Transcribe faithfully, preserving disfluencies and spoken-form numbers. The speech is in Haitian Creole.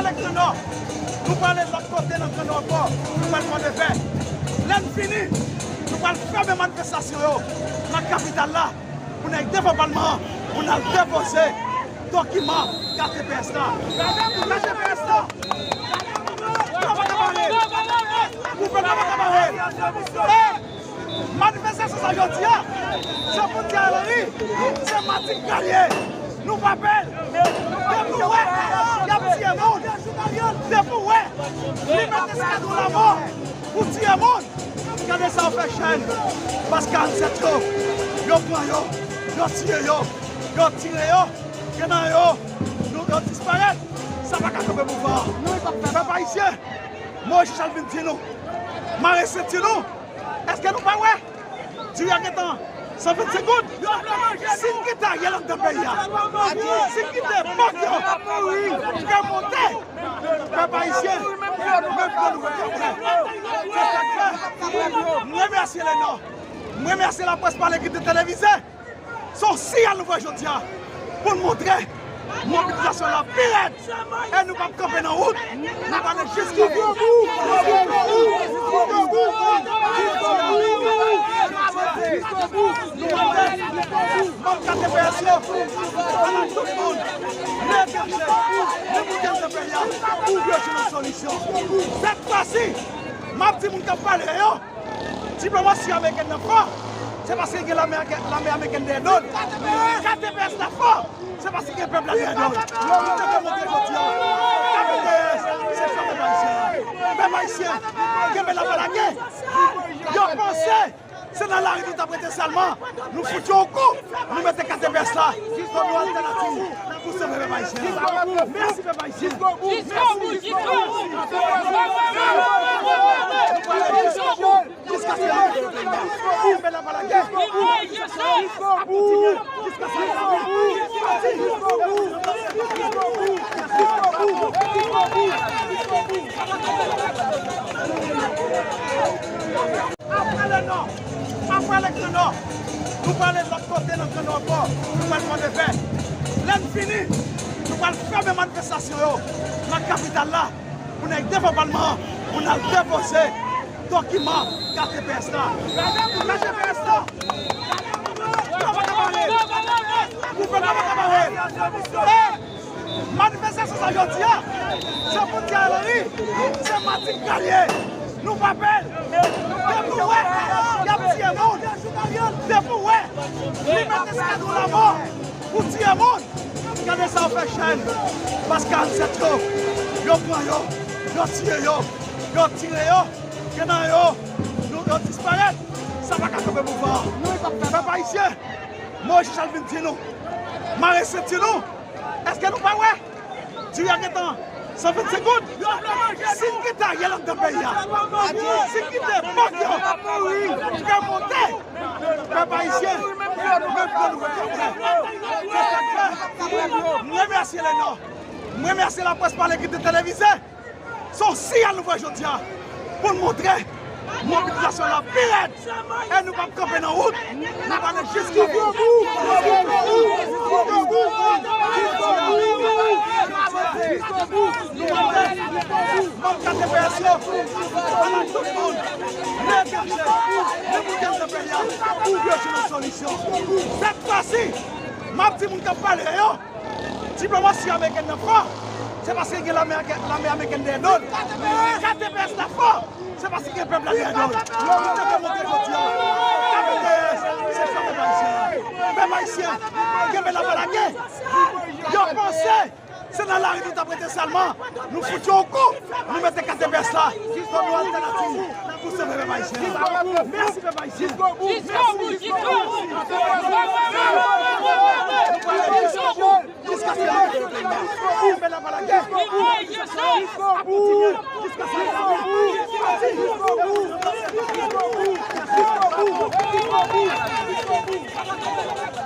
Nan Gran Nò, nou prale lòt kote nan Gran Nò ankò, nou pral pran devè. Lè n fini, nou pral fèmen manifestasyon yo nan kapital la, pou n al devan palman an, pou n al depoze dokiman K T P S la. K T P S la! Gouvènman pa ka bare l! Gouvènman pa ka bare l! Manifestasyon sa jodi a, se pou Thierry Henry, se Matik Galye. Nou pa pè l. Depi w wè y ap tiye moun, depi w wè li mete eskadwon lanmò pou tiye moun, gade sa yo fè jèn baz karannsèt yo. Yo pran yo, yo tiye yo, yo tire yo, gen nan yo, nou, yo disparèt. Sa pa ka kanpe pouvwa a. Pèp ayisyen, Moyiz Chalvin di nou, mare senti nou. Èske nou pa wè? Diri a gentan san vennsenk goud. Si n kite Ariel anndan peyi a, si n kite bank yo remonte, pèp ayisyen, menm dlo nou pap pran. Se sa k fè m remèsye Lenò, m remèsye Laprès Pale ki te televize. Se yon siyal nou voye jodi a pou n montre mobilizasyon la pi rèd. E nou p ap kanpe nan wout. N ap ale jiskobou. Jiskobou. Jiskobou. Jiskobou. Nou mande manm K T P S yo, ala tout moun, leve kanpe, leve kanpe peyi a pou yo jwenn yon solisyon. Sèt fwa si, m ap di moun k ap pale yo, diplomasi amerikèn nan fò, se paske gen lame, lame amerikèn dèyè do l. K T P S la fò, se paske gen pèp la dèyè do l. Nou te fè montre jodi a, K T P S, se fò pèp ayisyen an. Pèp ayisyen, kenbe la pa lage. Yo panse se nan lari nou t ap rete sèlman. Nou fout yo yon kou, nou mete K T P S la kòm yon altènativ pou sove pèp ayisyen an. Mèsi pèp ayisyen. Jiskobou, jiskobou. Jiskaske nou mete peyi a. Kenbe la pa lage. Jiskobou. Jiskaske nou mete peyi a. Apre Lenò, apre Gran Nò, nou prale lòt kote nan Gran Nò ankò, nou pral pran devè. Lè n fini, nou pral fèmen manifestasyon yo nan kapital la, pou n al devan palman an, pou n al depoze dokiman K T P S la. K T P S la! Yo pa ka bare l! Gouvènman pa ka bare l! Manifestasyon sa jodi a, se pou Thierry Henry, se Matik Galye. Nou pa pè l. Depi w wè y ap tiye moun, depi w wè li mete eskadwon lanmò pou tiye moun, gade sa yo fè jèn baz karannsèt yo. Yo pran yo, yo tiye yo, yo tire yo, gen nan yo, nou, yo disparèt. Sa pa ka kanpe pouvwa a. Pèp ayisyen, Moyiz Chalvin di nou, mare senti nou. Èske nou pa wè? Diri a gentan san vennsenk goud. Si n kite Ariel anndan peyi a, si n kite bank yo remonte, pèp ayisyen, menm dlo nou pap pran. Se sa k fè m remèsye Lenò, m remèsye Laprès Pale ki te televize. Se yon siyal nou voye jodi a pou n montre mobilizasyon la pi rèd. E nou p ap kanpe nan wout. N ap ale jiskobou. Jiskobou. Jiskobou. Nou mande manm K T P S yo, ala tout moun, leve kanpe, leve kanpe peyi a pou yo jwenn yon solisyon. Sèt fwa si, m ap di moun k ap pale yo, diplomasi amerikèn nan fò, se paske gen lame, lame amerikèn dèyè do l. K T P S la fò, se paske gen pèp la dèyè do l. Nou te fè montre jodi a, K T P S, se fò pèp ayisyen an. Pèp ayisyen, kenbe la pa lage. Yo panse se nan lari nou t ap rete sèlman. Nou fout yo yon kou, nou mete K T P S la kòm yon altènativ pou sove pèp ayisyen an. Mèsi pèp ayisyen. Jiskobou, jiskobou. Jiskaske nou mete peyi a. Kenbe la pa lage. Jiskobou. Jiskaske nou mete peyi a.